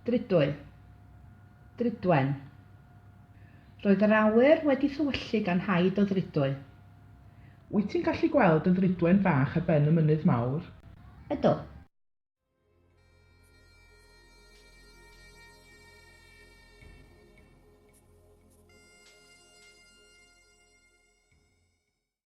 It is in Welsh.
Drudwy. Drudwen. Roedd yr awyr wedi thywyllu gan haid o ddrudwy. Wyt ti'n gallu gweld y ddrudwen fach ar ben y mynydd mawr? Ydw.